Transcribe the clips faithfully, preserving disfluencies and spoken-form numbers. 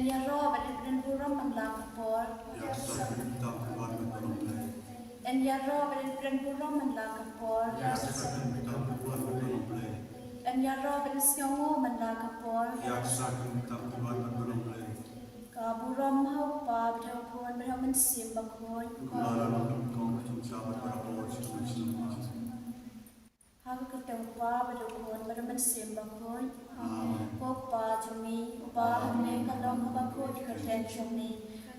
Ïaroh bad ïapynbun burom man la ka por. Ïa ka kyrteng jong U Trai ban pynlong Blei. Ïaroh bad ïapynbun burom man la ka por. Ïa ka kyrteng jong U Trai ban pynlong Blei. Ïaroh bad ïasngewnguh man la ka por. Ïa ka kyrteng jong U Trai ban pynlong Blei. Ka burom ha U Kpa bad ha U Khun bad ha U Mynsiem Bakhuid. Kumba la long ha kaba nyngkong, bad kumta bad barabor, sha ki mynsiem. Ha ka kyrteng U Kpa bad U Khun bad U Mynsiem Bakhuid. Amen. Ko Kpa jong ngi uba ha bneng, ka long kaba khuid ka kyrteng jong me.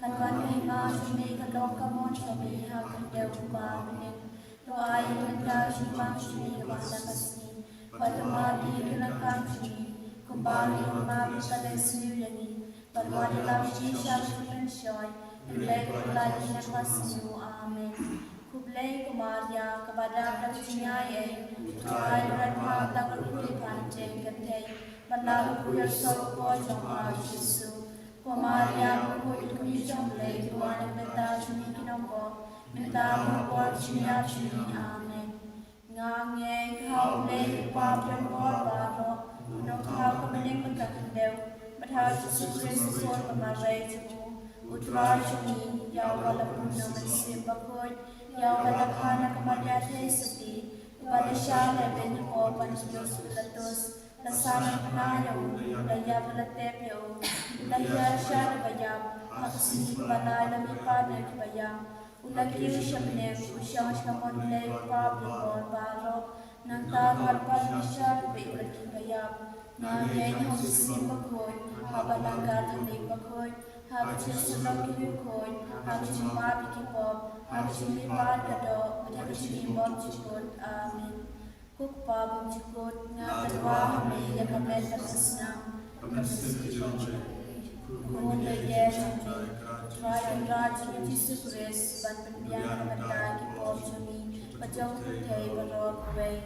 Kan wan ka hima jong me, kan long ka mon jong me ha ka kyrteng uba ha bneng. To ai ïa ngi mynta u jingbam jong ngi kaba man la ka sngi. Bad to map ïa ki jingdonkam jong ngi, kumba ngi map ïa ki ba la sniew ïa ngi. Bad wat ïalam ïa ngi sha ka jingpynshoi, hynrei to pynlait ïa ngi na ka sngi. Amen. Khublei ko Maria, kaba dap da ka jingaiei, U Trai u don bad pha ha ka kynthei, bad la ka kyrteng jong pha u Jisu. Ko Maria, ko khuid ka kmie jong U Blei, to duwai na ka bynta jong ngi ki nongbah, mynta bad ha ka por jingïap jong ngi. Amen. Nga ngeit ha U Blei U Kpa badonbor baroh, U Nongthaw ka bneng bad ka khyndew, bad ha U Jisu Khrist U Khun ba marwei jong U, U Trai jong ngi, ïa uba la bun na U Mynsiem Bakhuid, ïa uba la kha na ka Maria Theisotti, uba la shah lehbeiñ ha pop ban kiew sha u Pilatus, la sahnarphna ïa u, la ïap, la tep ïa u, la hiar sha kiba ïap, ha ka sngi kaba lai la mihpat na kiba ïap. U la kiew sha bneng, u shong sha ka mon U Blei U Kpa badonbor baroh. Nangta u wan pat ban shah lehbeiñ bad kiba ïap. Nga ngeit ha U Mynsiem Bakhuid, ha ka Balang Katholik bakhuid, ha ka jingïasyllok ki riewkhuid, ha ka jingmap ïa ki pop, ha ka jingmihpat ka doh, bad ha ka jingim bymjukut. Amen. Ko Kpa bymjukut, nga tyrwa ha me ïa ka met bad ka snam, ka mynsiem bad ka jingim. Ko Khun lehse jong me, Trai Kynrad jong ngi U Jisu Khrist, ban pynbiang na ka bynta ki pop jong ngi bad jong ka pyrthei baroh kawei.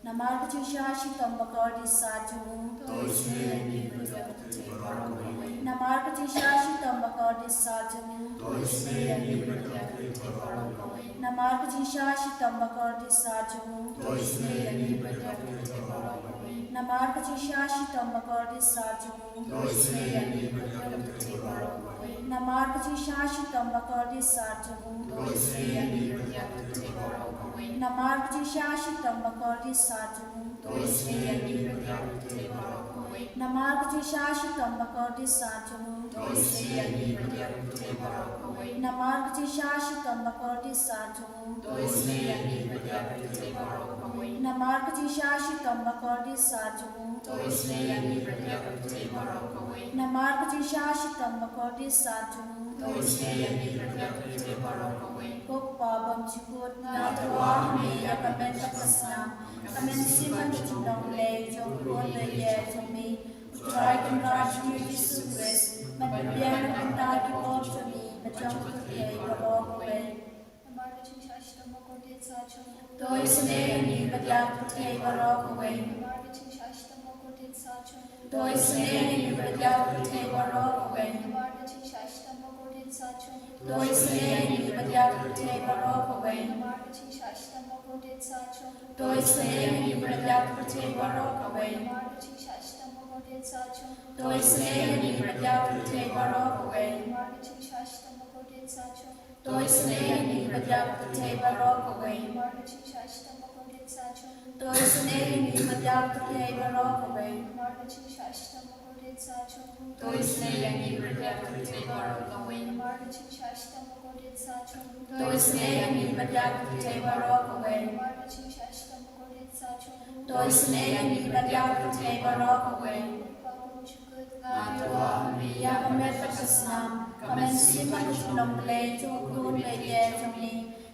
Namar ka jingshah shitom bakordit sat jong u, to isynei ïa ngi bad ïa ka pyrthei baroh kawei. Namar ka jingshah shitom bakordit sat jong u, to isynei ïa ngi bad ïa ka pyrthei baroh kawei. Namar ka jingshah shitom bakordit sat jong u, to isynei ïa ngi bad ïa ka pyrthei baroh kawei. Namar ka jingshah shitom bakordit sat jong u, to isynei ïa ngi bad ïa ka pyrthei baroh kawei. Namar ka jingshah shitom bakordit sat jong u, to isynei ïa ngi bad ïa ka pyrthei baroh kawei. Namar ka jingshah shitom bakordit sat jong u, to isynei ïa ngi bad ïa ka pyrthei baroh kawei. Namar ka jingshah shitom bakordit sat jong u, to isynei ïa ngi bad ïa ka pyrthei baroh kawei. Namar ka jingshah shitom bakordit sat jong u, to isynei ïa ngi bad ïa ka pyrthei baroh kawei. Namar ka jingshah shitom bakordit sat jong u, to isynei ïa ngi bad ïa ka pyrthei baroh kawei. Namar ka jingshah shitom bakordit sat jong u, to isynei ïa ngi bad ïa ka pyrthei baroh kawei. Ko Kpa bymjukut, nga tyrwa ha me ïa ka met bad ka snam, ka mynsiem bad ka jinglong Blei jong U Khun lehse jong me, U Trai Kynrad jong ngi U Jisu Khrist, ban pynbiang na ka bynta ki pop jong ngi bad jong ka pyrthei baroh kawei. Namar ka jingshah shitom bakordit sat jong u, to isynei ïa ngi bad ïa ka pyrthei baroh kawei. Namar ka jingshah shitom bakordit sat jong u, to isynei ïa ngi bad ïa ka pyrthei baroh kawei. Namar ka jingshah shitom bakordit sat jong u, to isynei ïa ngi bad ïa ka pyrthei baroh kawei. Namar ka jingshah shitom bakordit sat jong u, to isynei ïa ngi bad ïa ka pyrthei baroh kawei. Namar ka jingshah shitom bakordit sat jong u, to isynei ïa ngi bad ïa ka pyrthei baroh kawei. Namar ka jingshah shitom bakordit sat jong u, to isynei ïa ngi bad ïa ka pyrthei baroh kawei. Namar ka jingshah shitom bakordit sat jong u, to isynei ïa ngi bad ïa ka pyrthei baroh kawei. Namar ka jingshah shitom bakordit sat jong u, to isynei ïa ngi bad ïa ka pyrthei baroh kawei. Namar ka jingshah shitom bakordit sat jong u, to isynei ïa ngi bad ïa ka pyrthei baroh kawei. Namar ka jingshah shitom bakordit sat jong u, to isynei ïa ngi bad ïa ka pyrthei baroh kawei. Ko Kpa bymjukut, nga tyrwa ha me ïa ka met bad ka snam, ka mynsiem bad ka jinglong Blei jong U Khun lehse jong me,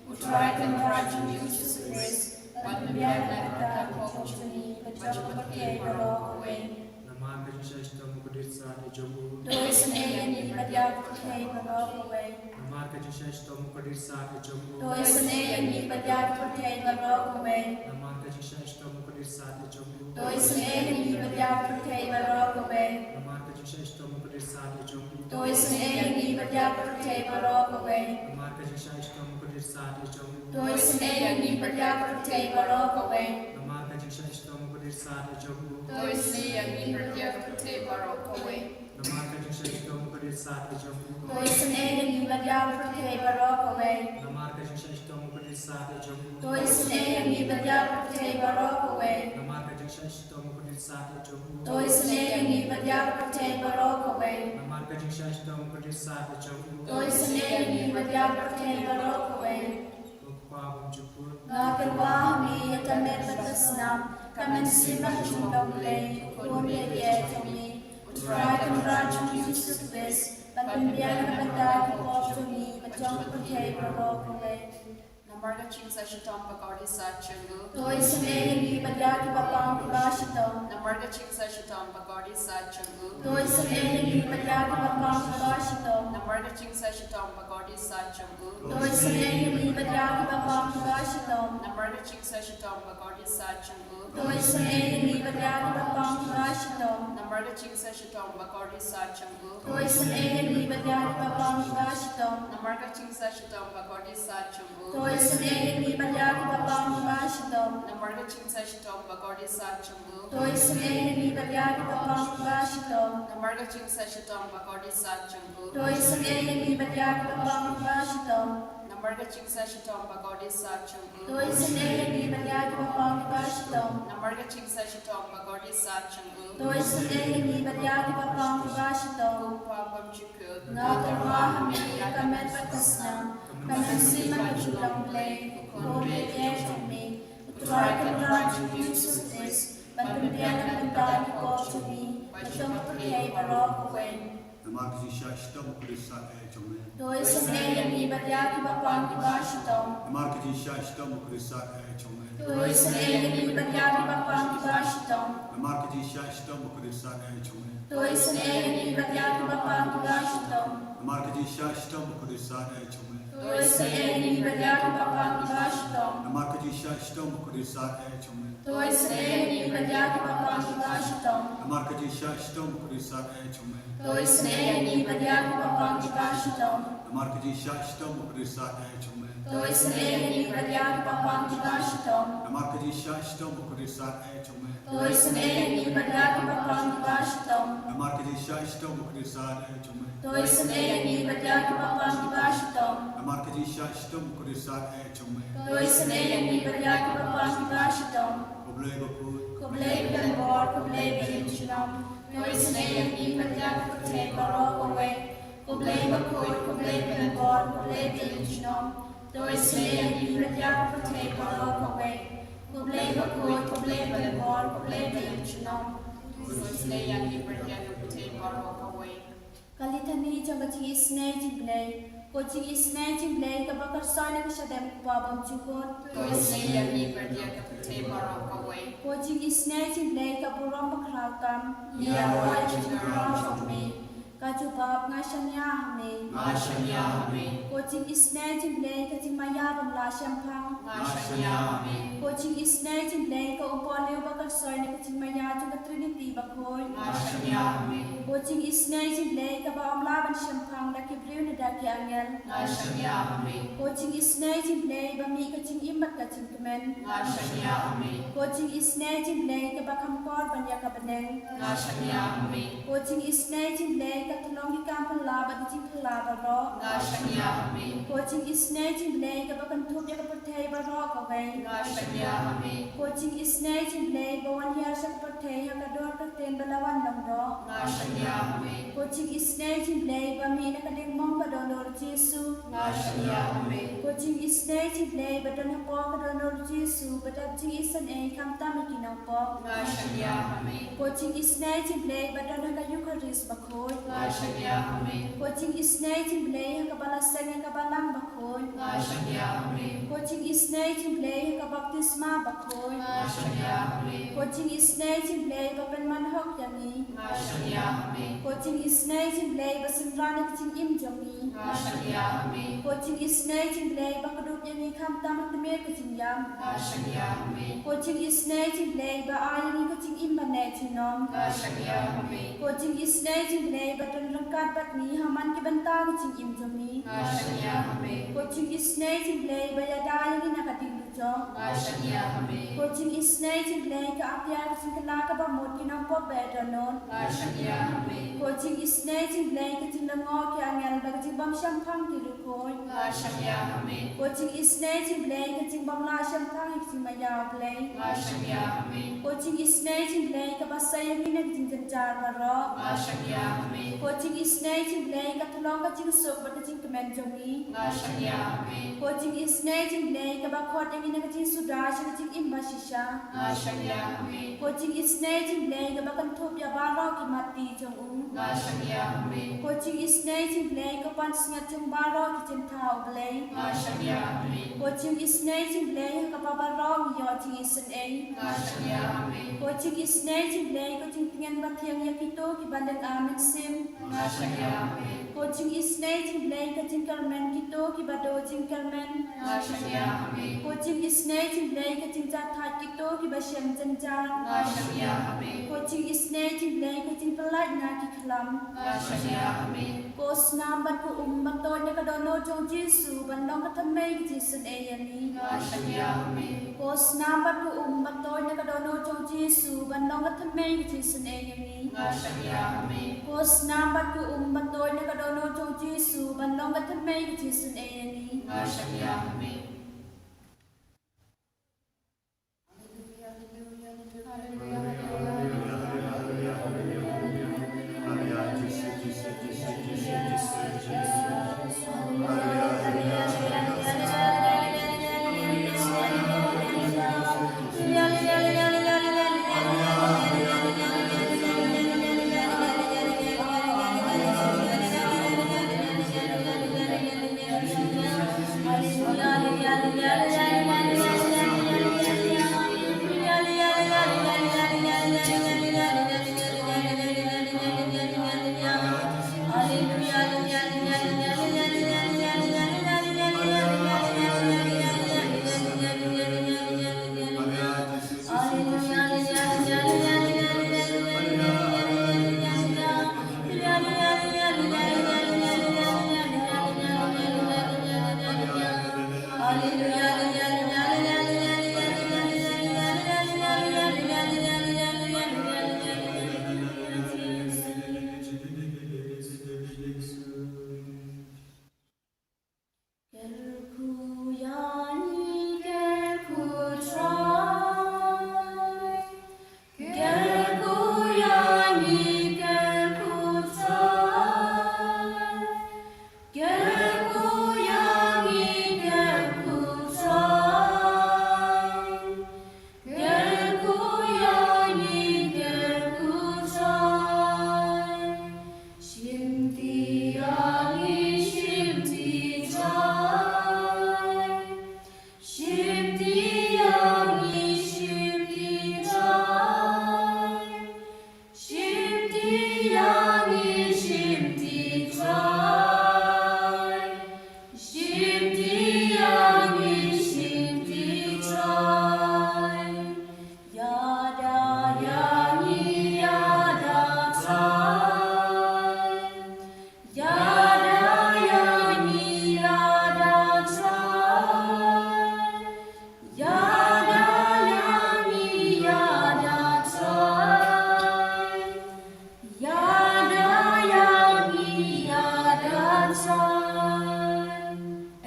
U Trai Kynrad jong ngi U Jisu Khrist, ban pynbiang na ka bynta ki pop jong ngi bad jong ka pyrthei baroh kawei. Namar ka jingshah shitom bakordit sat jong u, to isynei ïa ngi bad ïa ka pyrthei baroh kawei. Namar ka jingshah shitom bakordit sat jong u, to isynei ïa ngi bad ïa ka pyrthei baroh kawei. Namar ka jingshah shitom bakordit sat jong u, to isynei ïa ngi bad ïa ka pyrthei baroh kawei. Namar ka jingshah shitom bakordit sat jong u, to isynei ïa ngi bad ïa ka pyrthei baroh kawei. Namar ka jingshah shitom bakordit sat jong u, to isynei ïa ngi bad ïa ka pyrthei baroh kawei. Namar ka jingshah shitom bakordit sat jong u, to isynei ïa ngi bad ïa ka pyrthei baroh kawei. Namar ka jingshah shitom u Khrist ha ka jong u. To isynei ïa ngi bad ïa ka pyrthei baroh kawei. Namar ka jingshah shitom u Khrist ha ka jong u. To isynei ïa ngi bad ïa ka pyrthei baroh kawei. Namar ka jingshah shitom u Khrist ha ka jong u. To isynei ïa ngi bad ïa ka pyrthei baroh kawei. Namar ka jingshah shitom u Khrist ha ka jong u. To isynei ïa ngi bad ïa ka pyrthei baroh kawei. Ko Kpa bymjukut. Nga kyrpad ha me ïa ka met bad ka snam, ka mynsiem bad ka jinglong Blei, u khun baptied jong me. U Trai Kynrad jong ngi Jisu Khrist, ban pynbiang na ka bynta ki pop jong ngi bad jong ka pyrthei baroh kawei. Namar ka jingshah shitom bakordit sat jong u. To isynei ïa ngi bad ïa kiba pang kiba shitom. Namar ka jingshah shitom bakordit sat jong u. To isynei ïa ngi bad ïa kiba pang kiba shitom. Namar ka jingshah shitom bakordit sat jong u. To isynei ïa ngi bad ïa kiba pang kiba shitom. Namar ka jingshah shitom bakordit sat jong u. To isynei ïa ngi bad ïa kiba pang kiba shitom. Namar ka jingshah shitom bakordit sat jong u. To isynei ïa ngi bad ïa kiba pang kiba shitom. Namar ka jingshah shitom bakordit sat jong u. To isynei ïa ngi bad ïa kiba pang kiba shitom. Namar ka jingshah shitom bakordit sat jong u. To isynei ïa ngi bad ïa kiba pang kiba shitom. Namar ka jingshah shitom bakordit sat jong u. To isynei ïa ngi bad ïa kiba pang kiba shitom. Namar ka jingshah shitom bakordit sat jong u. To isynei ïa ngi bad ïa kiba pang kiba shitom. Namar ka jingshah shitom bakordit sat jong u. To isynei ïa ngi bad ïa kiba pang kiba shitom. Ko Kpa bymjukut. Nga kyrpad ha me ïa ka met bad ka snam, ka mynsiem bad ka jinglong Blei, u khun baptied jong me. U Trai Kynrad jong ngi Jisu Khrist, ban pynbiang na ka bynta ki pop jong ngi bad jong ka pyrthei baroh kawei. Namar ka jingshah shitom u Khrist ha ka jong me. To isynei ïa ngi bad ïa kiba pang kiba shitom. Namar ka jingshah shitom u Khrist ha ka jong me. To isynei ïa ngi bad ïa kiba pang kiba shitom. Namar ka jingshah shitom u Khrist ha ka jong me. To isynei ïa ngi bad ïa kiba pang kiba shitom. Namar ka jingshah shitom u Khrist ha ka jong me. To isynei ïa ngi bad ïa kiba pang kiba shitom. Namar ka jingshah shitom u Khrist ha ka jong me. To isynei ïa ngi bad ïa kiba pang kiba shitom. Namar ka jingshah shitom u Khrist ha ka jong me. To isynei ïa ngi bad ïa kiba pang kiba shitom. Namar ka jingshah shitom u Khrist ha ka jong me. To isynei ïa ngi bad ïa kiba pang kiba shitom. Namar ka jingshah shitom u Khrist ha ka jong me. To isynei ïa ngi bad ïa kiba pang kiba shitom. Namar ka jingshah shitom u Khrist ha ka jong me. To isynei ïa ngi bad ïa kiba pang kiba shitom. Namar ka jingshah shitom u Khrist ha ka jong me. To isynei ïa ngi bad ïa kiba pang kiba shitom. Ko Blei bakhuid. Ko Blei ba don bor, ko Blei ba don junom. To isynei ïa ngi bad ïa ka pyrthei baroh kawei. Ko Blei bakhuid, ko Blei ba don bor, ko Blei ba don junom. To isynei ïa ngi bad ïa ka pyrthei baroh kawei. Ko Blei bakhuid, ko Blei ba don bor, ko Blei ba don junom. To isynei ïa ngi bad ïa ka pyrthei baroh kawei. Ka litany jong ka jingisynei jong U Blei. Ko jingisynei jong U Blei kaba kyrshan na ka shadem U Kpa bymjukut. To isynei ïa ngi bad ïa ka pyrthei baroh kawei. Ko jingisynei jong U Blei ka burom bakhraw tam. Ïa ka jingïarap jong me. Ka jubab: Nga shaniah ha me. Nga shaniah ha me. Ko jingisynei jong U Blei ka jingmaïa bym lah shemphang. Nga shaniah ha me. Ko jingisynei jong U Blei ka umpohliew ba kyrshan na ka jingmaïa jong ka Trinity bakhuid. Nga shaniah ha me. Ko jingisynei jong U Blei kaba ym lah ban shemphang da ki briew ne da ki angel. Nga shaniah ha me. Ko jingisynei jong U Blei ba mih ka jingim bad ka jingkmen. Nga shaniah ha me. Ko jingisynei jong U Blei kaba kham kor ban ïa ka bneng. Nga shaniah ha me. Ko jingisynei jong U Blei ka tyllong ki kam phylla bad ki jingphylla baroh. Nga shaniah ha me. Ko jingisynei jong U Blei kaba kynthup ïa ka pyrthei baroh kawei. Nga shaniah ha me. Ko jingisynei jong U Blei ba wan hiar sha ka pyrthei ha ka dor ka ktien ba la wan long doh. Nga shaniah ha me. Ko jingisynei jong U Blei ba mih na ka diengmong ka don u Lord Jisu. Nga shaniah ha me. Ko jingisynei jong U Blei ba don hapoh ka don u Lord Jisu ba dap jingisynei khamtam ïa ki nongpop. Nga shaniah ha me. Ko jingisynei jong U Blei ba don ha ka Eukharist bakhuid. Nga shaniah ha me. Ko jingisynei jong U Blei ha kaba la seng ïa ka balang bakhuid. Nga shaniah ha me. Ko jingisynei jong U Blei ha ka baptisma bakhuid. Nga shaniah ha me. Ko jingisynei jong U Blei ba pynman hok ïa ngi. Nga shaniah ha me. Ko jingisynei jong U Blei ba synran ïa ka jingim jong ngi. Nga shaniah ha me. Ko jingisynei jong U Blei ba kdup ïa ngi khamtam ha tmier ka jingïap. Nga shaniah ha me. Ko jingisynei jong U Blei ba ai ïa ngi ka jingim ba neh junom. Nga shaniah ha me. Ko jingisynei jong U Blei ba don ryngkat bad ngi ha man ki bynta ka jingim jong ngi. Nga shaniah ha me. Ko jingisynei jong U Blei ba ïada ïa ngi na ka diengduh jong. Nga shaniah ha me. Ko jingisynei jong U Blei ka atiar ka jingkylla kaba mut ki nongpop ba dohnud. Nga shaniah ha me. Ko jingisynei jong U Blei ka jinglyngngoh ki angel bad ka jingbymshemphang ki riewkhuid. Nga shaniah ha me. Ko jingisynei jong U Blei ka jingbymlah shemphang ïa ka jingmaïa U Blei. Nga shaniah ha me. Ko jingisynei jong U Blei kaba sei ïa ngi na ka jingjynjar baroh. Nga shaniah ha me. Ko jingisynei jong U Blei ka tyllong ka jingsuk bad ka jingkmen jong ngi. Nga shaniah ha me. Ko jingisynei jong U Blei kaba khot ïa ngi na ka jingsuda sha ka jingim bashisha. Nga shaniah ha me. Ko jingisynei jong U Blei kaba kynthup ïa baroh ki matti jong u. Nga shaniah ha me. Ko jingisynei jong U Blei ka pansngiat jong baroh ki jingthaw U Blei. Nga shaniah ha me. Ko jingisynei jong U Blei ha kaba baroh ngi ïoh jingisynei. Nga shaniah ha me. Ko jingisynei jong U Blei ka jingtngen bathiang ïa kito kiba lynga mynsiem. Nga shaniah ha me. Ko jingisynei jong U Blei ka jingkyrmen kito kiba duh jingkyrmen. Nga shaniah ha me. Ko jingisynei jong U Blei ka jingjahthait kito kiba shem jynjar. Nga shaniah ha me. Ko jingisynei jong U Blei ka jingpyllait na ki khlam. Nga shaniah ha me. Ko snam bad ko um ba tuid na ka dohnud jong U Jisu ban long ka thymmei ka jingisynei ïa ngi. Nga shaniah ha me. Ko snam bad ko um ba tuid na ka dohnud jong U Jisu ban long ka thymmei ka jingisynei ïa ngi. Nga shaniah ha me. Ko snam bad ko um ba tuid na ka dohnud jong U Jisu ban long ka thymmei ka jingisynei ïa ngi. Nga shaniah ha me.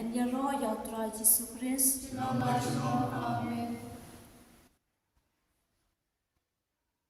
Yn ïaroh ïa U Trai Jisu Khrist.